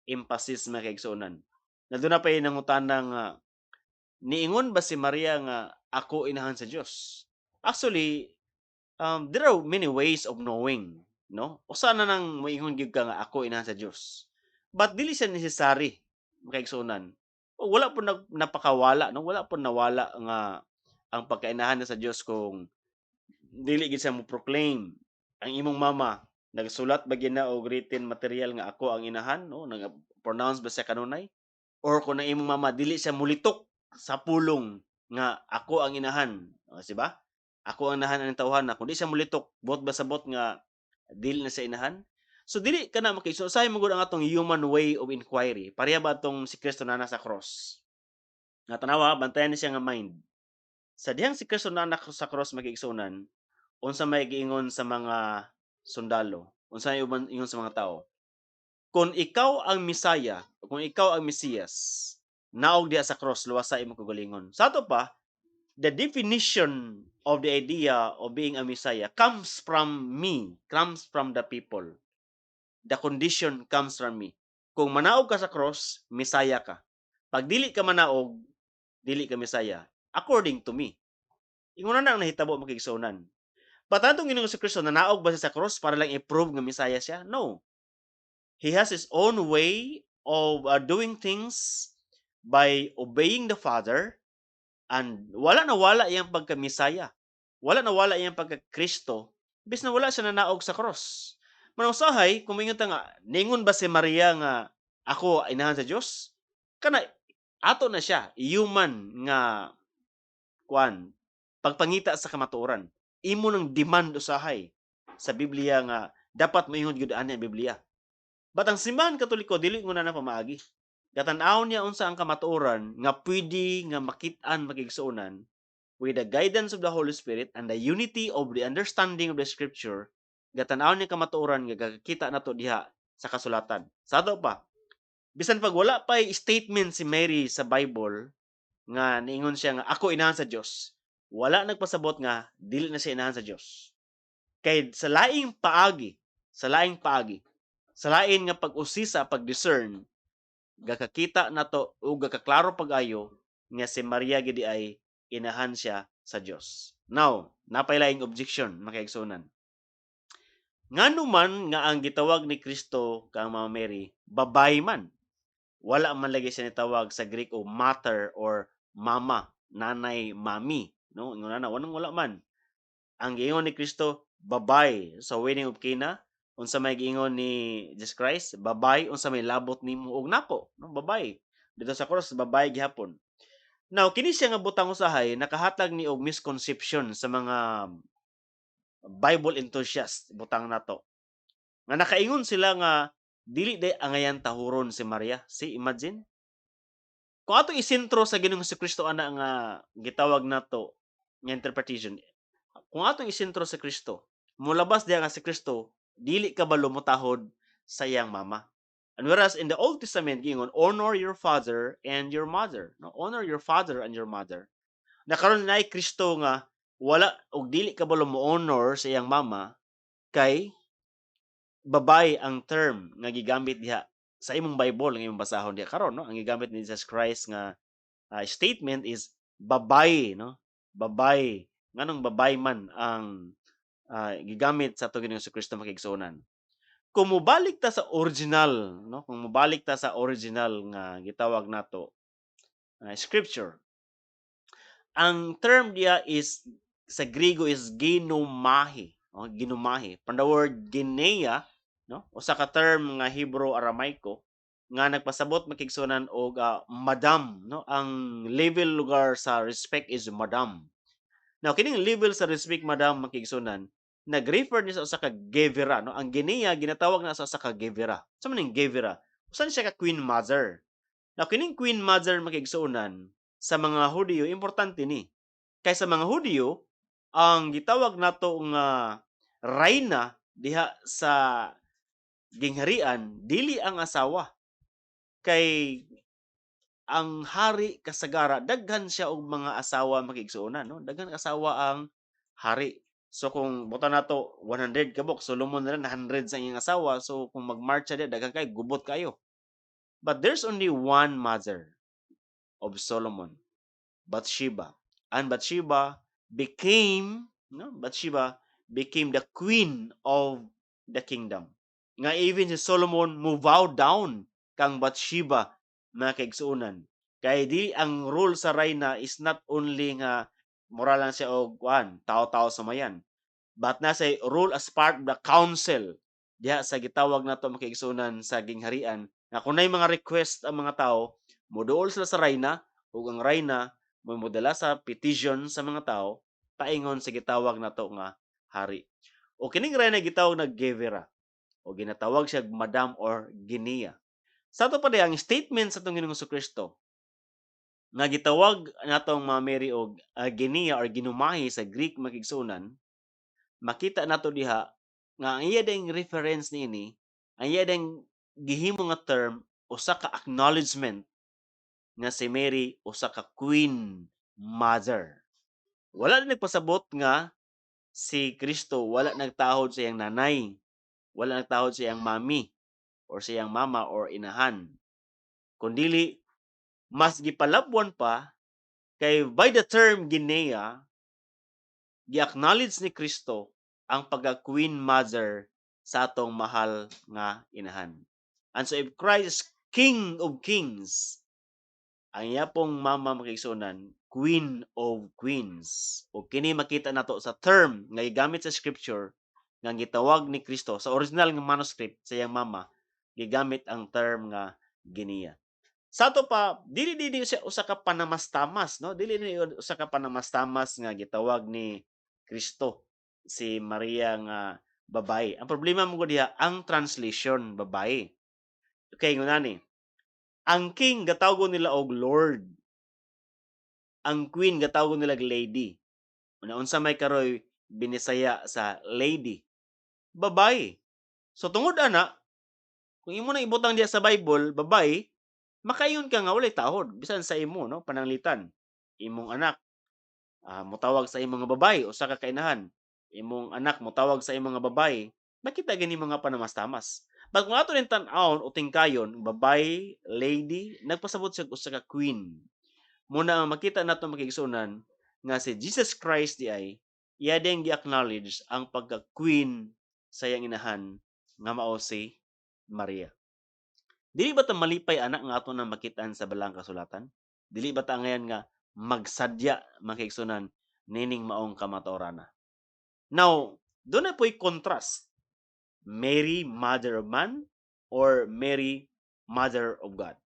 emphasis, mga kaigsuonan. Na doon na pa nangutana nga niingon ba si Maria nga ako inahan sa Dios? Actually, there are many ways of knowing, no? Usa na nang moingon gyud ka nga ako inahan sa Dios. But dili siya necessary, mga kaigsuonan. O wala po napakawala, no? Wala po nawala nga ang pagkainahan na sa Dios kung dili gid siya mo proclaim. Ang imong mama, nagsulat ba gyud na og written material nga ako ang inahan, no? Nag-pronounce ba siya kanunay? Or kung ang imong mama dili siya mulitok sa pulong nga ako ang inahan, o, di ba? Ako ang inahan ang tawhana. Kung di siya mulitok, buot ba sabot nga dili na siya inahan? So dili ka na makaiso. Usahay mo gud ang atong human way of inquiry. Pareha ba atong si Kristo na nasa cross? Nga tanawa, bantayan ni siya nga mind. Sa dihang si Kristo na sa cross, mga kaigsuonan, unsa may giingon sa mga sundalo? Unsa may ingon sa mga tao? Kung ikaw ang Misaya, kung ikaw ang Mesiyas, naog diha sa cross, luwasa imong kaugalingon. Sa ato pa, the definition of the idea of being a Messiah comes from me, comes from the people. The condition comes from me. Kung manaog ka sa cross, Mesaya ka. Pag dili ka manaog, dili ka Mesaya. According to me. Ingon na ang nahitabo, mga kaigsuonan. But atong Ginoong Kristo, nanaog ba siya sa cross para lang i-prove nga Mesaya siya? No. He has his own way of doing things by obeying the Father, and wala na wala iyang pagka-Mesaya. Wala na wala iyang pagka-Kristo bis na wala siya nanaog sa cross. Manong usahay, kung moingon ta nga, ningon ba si Maria nga ako inahan sa Dios? Kana ato na siya, human nga kuan, pagpangita sa kamatuoran. Imo nang demand usahay sa Biblia nga dapat moingon gyud ani ang Biblia. But ang Simbahan Katoliko dili mo na pamaagi. Gatan-aw niya unsa ang kamatuoran nga pwede nga makit-an, mga kaigsuonan, with the guidance of the Holy Spirit and the unity of the understanding of the Scripture. Gatan-aw niya kamatuoran nga gakita nato diha sa kasulatan. Sa ato pa, bisan pag wala pa statement si Mary sa Bible nga niingon siya nga ako inahan sa Dios, wala nagpasabot nga dili na siya inahan sa Dios. Kay sa laing paagi, sa laing paagi, sa lain nga pag-usisa, pag-discern, gakakita nato o gakaklaro pag-ayo nga si Maria gidi ay inahan siya sa Dios. Now, napay laing objection, mga kaigsuonan. Ngano man nga ang gitawag ni Kristo kang Mama Mary, babae man? Wala man lagi siya nitawag sa Greek o mater or mama, nanay, mami, no? Ingon na, wanang wala man. Ang giingon ni Kristo, babae. Sa wedding of Cana, unsa may giingon ni Jesus Christ? "Babae, unsa may labot nimo og nako?" No, babae. Dito sa cross, babae gihapon. Now, kini siya nga butang usahay nakahatag ni og misconception sa mga Bible enthusiast, butang nato. Nga nakaingon sila nga dili day angayan tahuron si Maria. See, imagine. Kung ato isentro sa Ginoong Kristo ana nga gitawag nato nga interpretation, kung atong isentro sa Kristo, mulabas diha nga si Kristo dili kabalo motahod sa iyang mama. And whereas in the Old Testament giingon, "Honor your father and your mother." No, honor your father and your mother. Na karon naay Kristo nga wala og dili kabalo mo honor sa iyang mama kay babae ang term nga gigamit diha sa imong Bible nga imong basahon diha karon, no? Ang gigamit ni Jesus Christ nga statement is babae, no? Babae. Nganong babae man ang gigamit sa atong Ginoong Kristo, mga kaigsuonan? Kung mobalik ta sa original, no, kung mobalik ta sa original nga gitawag nato scripture, ang term diya is sa Griego is ginumahi, no? Ginumahi. From the word genea, no? Usa ka term nga Hebrew Aramaiko nga nagpasabot, mga kaigsuonan, og madam, no? Ang level lugar sa respect is madam. Now, kining level sa respect madam, mga kaigsuonan, nag-refer ni sa usa ka gevera, no? Ang genea ginatawag na sa usa ka gevera. Sa man ning gevera? Usa ni siya ka queen mother. Now, kining queen mother, mga kaigsuonan, sa mga Hudiyo importante ni. Kay sa mga Hudiyo, ang gitawag nato nga rayna diha sa gingharian dili ang asawa. Kay ang hari kasagara daghan siya og mga asawa, mga kaigsuonan, no? Daghan asawa ang hari. So kung butan nato 100 ka buok, Solomon na lang 100 sa iyang asawa. So kung magmarcha diha daghan kay gubot kayo. But there's only one mother of Solomon, Bathsheba. And Bathsheba became, no, Bathsheba became the queen of the kingdom. Nga even si Solomon mo bow down kang Bathsheba, mga kaigsuonan. Kay di ang role sa rayna is not only nga mura lang siya og kuan, tao-tao sa mayan. But na say role as part of the council diha sa gitawag nato, mga kaigsuonan, sa gingharian nga kung nay mga request ang mga tao, moduol sila sa rayna ug ang rayna mo modala sa petition sa mga tao paingon sa gitawag nato nga hari. O kining rayna gitawag na Gevera o ginatawag siya Madam or Guinea. Sa ato pa ang statement sa atong Ginoong Kristo nga gitawag natong Mama Mary og Guinea or ginumahi sa Greek, mga kaigsuonan, makita nato diha nga ang iya ding reference niini, ang iya ding gihimo nga term, usa ka acknowledgement nga si Mary usa ka queen mother. Wala din nagpasabot nga si Kristo wala nagtahod sa iyang nanay, wala nagtahod sa iyang mami. or sa iyang mama or inahan. Kundili mas gipalabwan pa kay by the term Genea, gi-acknowledge ni Kristo ang pagka-queen mother sa atong mahal nga inahan. And so if Christ is King of Kings, ang iya pong mama, mga kaigsuonan, Queen of Queens. O kini makita nato sa term nga gigamit sa scripture nga gitawag ni Kristo sa original nga manuscript sa iyang mama, gigamit ang term nga Genea. Sa ato pa, dili dili siya usa ka panamastamas, no? Dili ni usa ka panamastamas nga gitawag ni Kristo si Maria nga babae. Ang problema mo diha ang translation babae. Okay, ngunani. Ang king gatawgon nila og lord. Ang queen gatawgon nila og lady. Una, unsa may karoy binisaya sa lady? Babae. So tungod ana, kung imo nang ibutang diha sa Bible, babae, makaingon ka nga walay tahod bisan sa imo, no, pananglitan. Imong anak motawag sa imong nga babae, usa ka kainahan. Imong anak motawag sa imong nga babae, makita gani mga panamastamas. But kung ato ning tan-awon o tingkayon, babae, lady, nagpasabot siya usa ka queen. Muna ang makita nato, mga kaigsuonan, nga si Jesus Christ di ay iya din gi-acknowledge ang pagka-queen sa iyang inahan nga mao si Maria. Dili ba ta malipay ana nga ato nang makitaan sa Balaang Kasulatan? Dili ba ta ngayon nga magsadya, mga kaigsuonan, nining maong kamatuorana? Now, duna po'y contrast. Mary, Mother of Man, or Mary, Mother of God.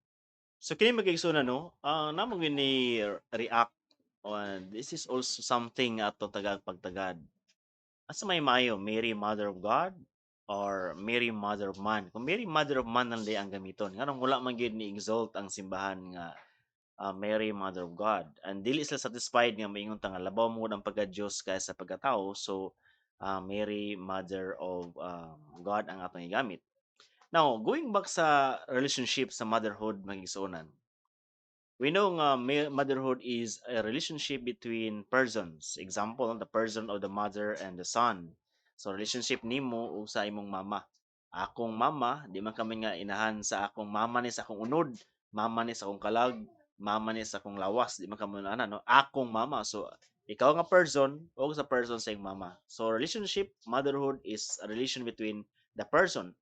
So kini, mga kaigsuonan, no, namo gyud ni react on this is also something ato tagag pagtagad. Asa may maayo, Mary Mother of God or Mary Mother of Man? Kung Mary Mother of Man lang ang gamiton, nganong wala man gyud ni exalt ang simbahan nga Mary Mother of God? And dili sila satisfied nga maingon ta nga labaw mo ang pagka-Dios kaysa pagkatao, so Mary Mother of God ang atong gigamit. Now, going back sa relationship sa motherhood, mga igsuonan. We know nga motherhood is a relationship between persons. Example, the person of the mother and the son. So relationship nimo ug sa imong mama. Akong mama, di man kami nga inahan sa akong mama ni sa akong unod, mama ni sa akong kalag, mama ni sa akong lawas, di man kamo ana, no? Akong mama. So ikaw nga person o sa person sa imong mama. So relationship motherhood is a relation between the person,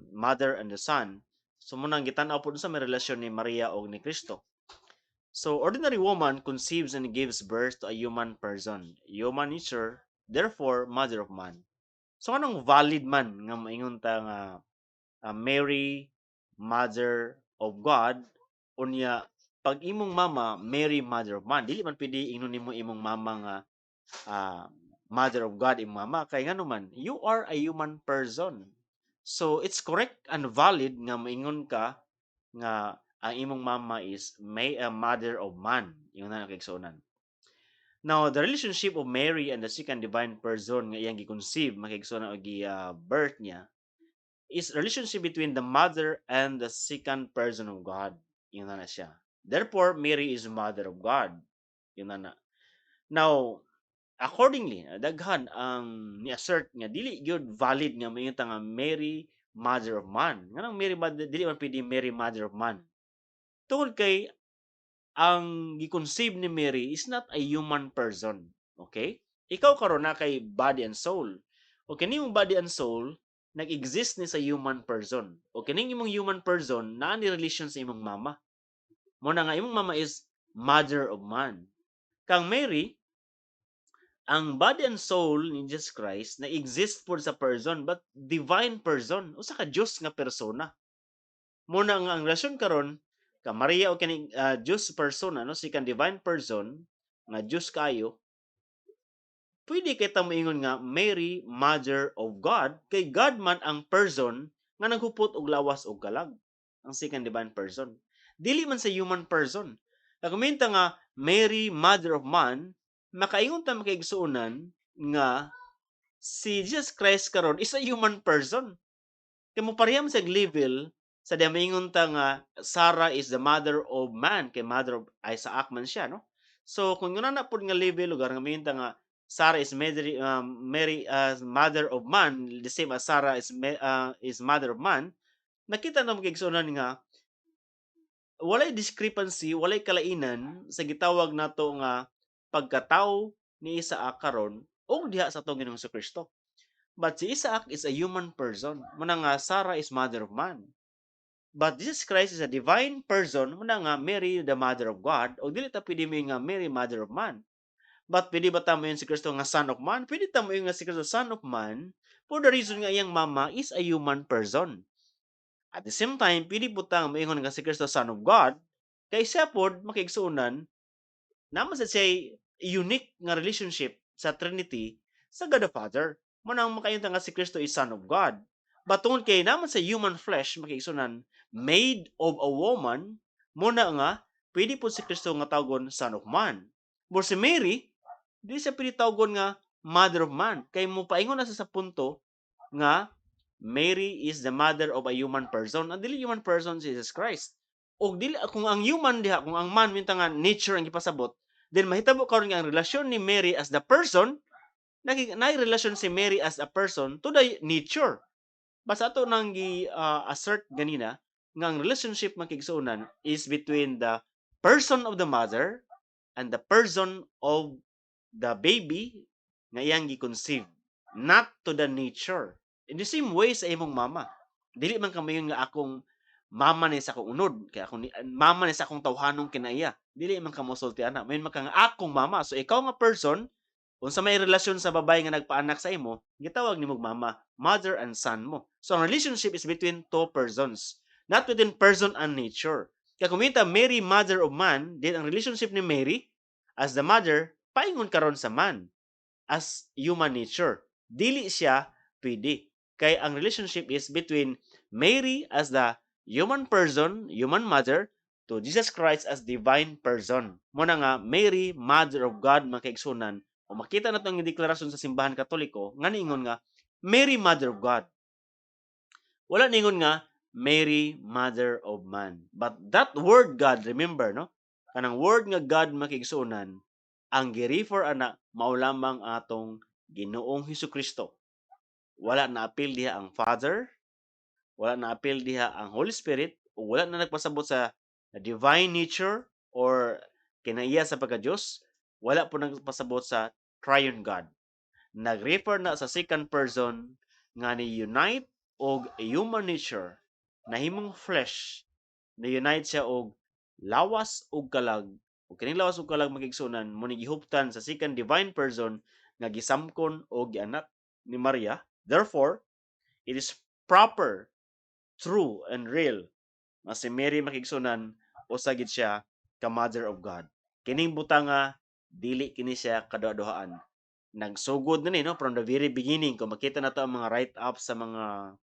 mother and the son. So mao nang gitan-aw pod sa may relasyon ni Maria og ni Kristo. So ordinary woman conceives and gives birth to a human person. Human nature, therefore mother of man. So anong valid man nga maingon ta nga Mary Mother of God, unya pag imong mama Mary Mother of Man? Dili man pwede ingnon nimo imong mama nga Mother of God imong mama, kay ngano man you are a human person. So it's correct and valid nga maingon ka nga ang imong mama is may a mother of man. Ingon na, kaigsuonan. Now, the relationship of Mary and the second divine person nga iyang gi-conceive, mga kaigsuonan, o gi-birth niya is relationship between the mother and the second person of God. Ingon na siya. Therefore, Mary is mother of God. Ingon na. Now, accordingly, daghan ang ni-assert nga dili gyud valid nga maingon ta nga Mary Mother of Man. Nganong Mary Mother, dili man pwede Mary Mother of Man? Tungod kay ang gi-conceive ni Mary is not a human person. Okay? Ikaw karon na kay body and soul. O kini imong body and soul nag-exist ni sa human person. O kining imong human person naa ni relation sa imong mama. Mao na nga imong mama is mother of man. Kang Mary, ang body and soul ni Jesus Christ na exist pod sa person but divine person, usa ka Dios nga persona. Mao na nga ang relasyon karon ka Maria o kining Dios persona, no, second divine person nga Dios kayo, pwede kay ta moingon nga Mary Mother of God kay God man ang person nga naghupot og lawas og kalag, ang second divine person. Dili man sa human person. Kung nga Mary Mother of Man, makaingon ta, mga kaigsuonan, nga si Jesus Christ karon is a human person. Kay mo pareha man sa level sa di maingon ta nga Sarah is the mother of man kay mother of Isaac man siya, no? So kung na pud nga level lugar nga maingon ta nga Sarah is Mary, Mary as mother of man, the same as Sarah is mother of man, nakita na mga igsuonan nga walay discrepancy, walay kalainan sa gitawag nato nga pagkatao ni Isaac karon ug diha sa atong Ginoong Kristo. But si Isaac is a human person. Muna nga Sarah is mother of man. But Jesus Christ is a divine person. Muna nga Mary the mother of God. O dili ta pwede mo nga Mary mother of man. But pwede ba ta moingon si Kristo nga son of man? Pwede ta moingon nga si Kristo son of man for the reason nga iyang mama is a human person. At the same time, pwede po ta moingon nga si Kristo son of God kay siya pod, makiigsuonan, naman sa siya unique nga relationship sa Trinity sa God the Father. Mao nang makaingon nga si Kristo is son of God. But tungod kay naman sa human flesh, makiigsuonan, made of a woman, muna nga pwede po si Kristo nga tawgon son of man. But si Mary, di siya pwede tawgon nga mother of man. Kay mo paingon na sa punto nga Mary is the mother of a human person. Ang dili human person si Jesus Christ. Og dili kung ang human diha, kung ang man minta nga nature ang gipasabot, then mahitabo karon nga ang relasyon ni Mary as the person, naay relasyon si Mary as a person to the nature. Basta ato nang gi assert ganina nga ang relationship, makigsuonan, is between the person of the mother and the person of the baby nga iyang gi-conceive, not to the nature. In the same way sa imong mama. Dili man ka moingon nga akong mama ni sa akong unod, kay akong ni, mama ni sa akong tawhanong kinaiya. Dili man ka mosulti ana. Moingon man ka nga akong mama. So ikaw nga person, unsa may relasyon sa babae nga nagpaanak sa imo, gitawag nimog mama, mother and son mo. So ang relationship is between two persons, not between person and nature. Kaya kung minta Mary mother of man, then ang relationship ni Mary as the mother paingon karon sa man as human nature. Dili siya pwede. Kay ang relationship is between Mary as the human person, human mother, to Jesus Christ as divine person. Muna nga Mary, Mother of God, mga kaigsunan, o makita na ang deklarasyon sa Simbahan Katoliko nga niingon nga Mary Mother of God. Wala niingon nga Mary Mother of Man. But that word God, remember, no? Kanang word nga God, makigsuonan, ang gi-refer ana mao lamang atong Ginoong Hesus Kristo. Wala na apil diha ang Father, wala na apil diha ang Holy Spirit, o wala na nagpasabot sa divine nature or kinaiya sa pagka-Diyos, wala po nagpasabot sa Triune God. Nag-refer na sa second person nga ni unite og human nature, nahimong flesh, ni unite siya og lawas ug kalag. Ug kining lawas ug kalag, makigsunan, mo ni gihuptan sa second divine person nga gisamkon og gianak ni Maria. Therefore, it is proper, true and real nga si Mary, makigsunan, usa gid siya ka Mother of God. Kining butanga dili kini siya kaduha-duhaan. Nagsugod na ni, no, from the very beginning. Kung makita nato ang mga write-up sa mga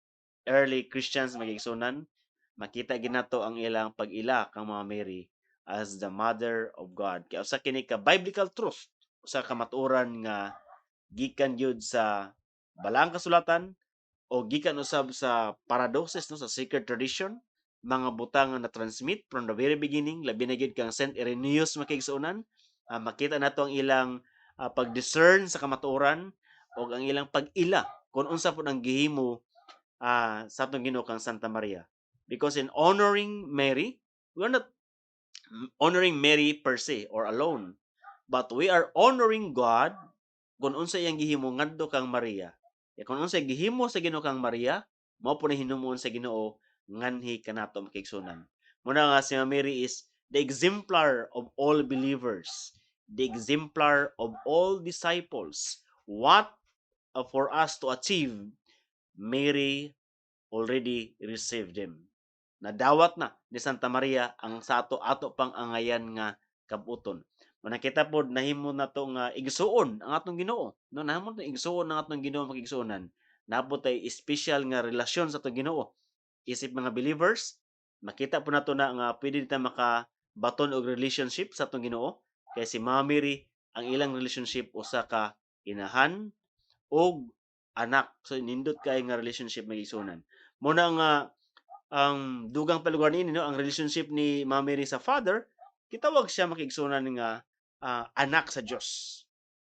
early Christians, magigsunan, makita ginato ang ilang pag-ila kang Mama Mary as the Mother of God. Kaya usa kini ka biblical truth, usa ka matuoran nga gikan gyud sa Balaang Kasulatan o gikan usab sa paradoxes, no, sa sacred tradition, mga butang nga na-transmit from the very beginning, labi na gyud kang Saint Irenaeus, makigsuonan. Makita nato ang ilang pag-discern sa kamatuoran o ang ilang pag-ila kung unsa pud ang gihimo sa atong Ginoo kang Santa Maria. Because in honoring Mary, we are not honoring Mary per se or alone, but we are honoring God kung unsa iyang gihimo ngadto kang Maria. Kaya kung unsa gihimo sa Ginoo kang Maria, mao po ni hinumoon sa Ginoo nganhi kanato, makigsunan. Muna nga si Mary is the exemplar of all believers, the exemplar of all disciples. What for us to achieve, Mary already received them. Nadawat na ni Santa Maria ang sa ato ato pang angayan nga kabuton. Manakita pod nahimo nato nga igsuon ang atong Ginoo. No, nahimo na igsuon ang atong Ginoo, makigsuonan. Nabot tay special nga relasyon sa atong Ginoo. Isip mga believers, makita po nato na nga pwede ta makabaton og relationship sa atong Ginoo kay si Mama Mary, ang ilang relationship usa ka inahan og anak. So nindot kay nga relationship, magigsuonan. Muna nga ang dugang palugar niini, no, ang relationship ni Mama Mary sa Father, gitawag siya, makigsuonan, nga anak sa Dios.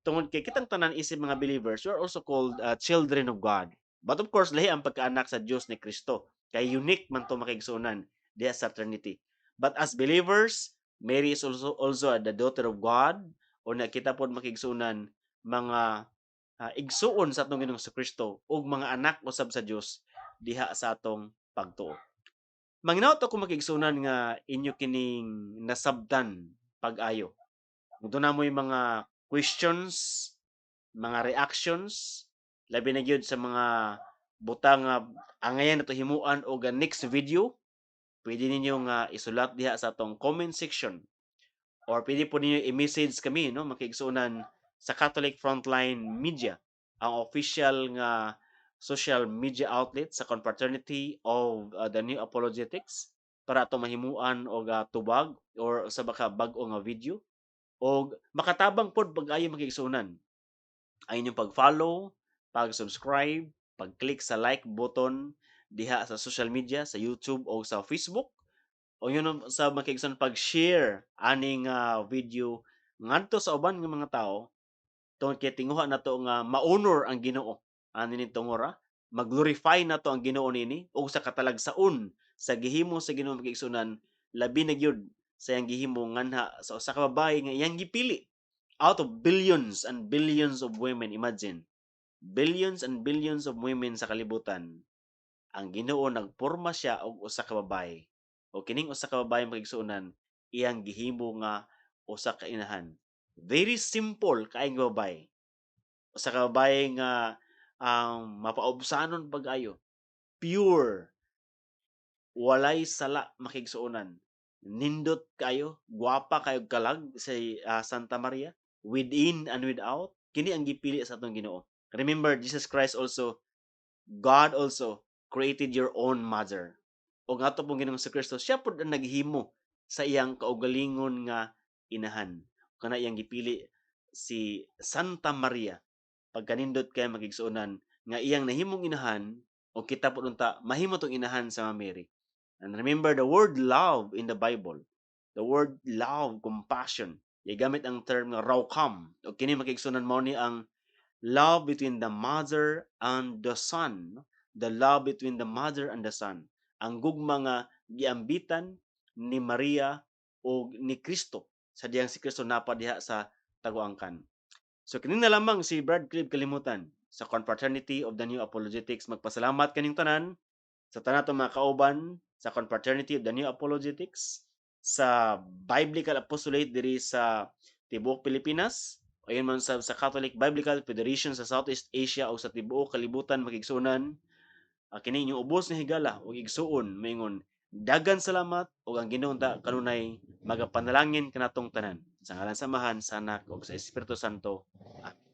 Tungod kay kitang tanan isip mga believers, we are also called children of God. But of course, lahi ang pagkaanak sa Dios ni Kristo. Kay unique man to, makigsuonan, diha sa Trinity. But as believers, Mary is also the daughter of God o na kita pod, makigsuonan, mga igsuon sa atong Ginoong Kristo ug mga anak usab sa Dios diha sa atong pagtuo. Manginaot ako, makigsuonan, nga inyo kining nasabtan pag-ayo. Kung duna mo'y mga questions, mga reactions, labi na gyud sa mga butang nga angayan nato himuan og next video, pwede ninyo nga isulat diha sa atong comment section or pwede po ninyo i-message kami, no, makigsuonan, sa Catholic Frontline Media, ang official nga social media outlet sa Confraternity of the New Apologetics, para ato mahimuan og tubag or sa baka bag-o nga video. Og makatabang pod pag-ayo, makigsuonan, ang inyong pag-follow, pag-subscribe, pag-click sa like button diha sa social media, sa YouTube o sa Facebook. O yun sa, makigsuonan, pag-share aning video ngadto sa uban nga mga tao, tungod kay tinguha nato nga ma-honor ang Ginoo ani ning tungora, mag-glorify nato ang Ginoo nini ug sa katalagsaon sa gihimo sa Ginoo, makigsuonan, labi na gyud sa iyang gihimo nganha sa usa ka babae nga iyang gipili out of billions and billions of women. Imagine, billions and billions of women sa kalibutan, ang Ginoo nagporma siya og usa ka babae, o kining usa ka babae, makigsuonan, iyang gihimo nga usa ka inahan. Very simple kaayong babae, usa ka babae nga mapaubsanon pag-ayo, pure, walay sala, makigsuonan, nindot kayo, gwapa kayo kalag si Santa Maria within and without. Kini ang gipili sa atong Ginoo. Remember, Jesus Christ also, God also created your own mother. O nga ato pong Ginoong Kristo, siya pud ang naghimo sa iyang kaugalingon nga inahan. Kana iyang gipili si Santa Maria, pagkanindot kay, makigsuonan, nga iyang nahimong inahan, o kita pud unta mahimo tong inahan sa Mary. And remember the word love in the Bible. The word love, compassion. Gigamit ang term nga racham. O kini, makigsuonan, mao ni ang love between the mother and the son. The love between the mother and the son. Ang gugma nga giambitan ni Maria o ni Kristo sa diyang si Kristo napa diha sa taguangkan. So kini na lamang si Brad Clive Kalimutan sa Confraternity of the New Apologetics, magpasalamat kaning tanan sa tanan mga kauban sa Confraternity of the New Apologetics, sa Biblical Apostolate diri sa tibuok Pilipinas, ayon man sa Catholic Biblical Federation sa Southeast Asia o sa tibuok kalibutan. Makigsuonan, kini inyong ubos nga higala ug igsuon, moingon dagan salamat ug ang Ginoo ta kanunay magapanalangin kanatong tanan. Sa ngalan sa Amahan, sa Anak ug sa Espiritu Santo. Amen.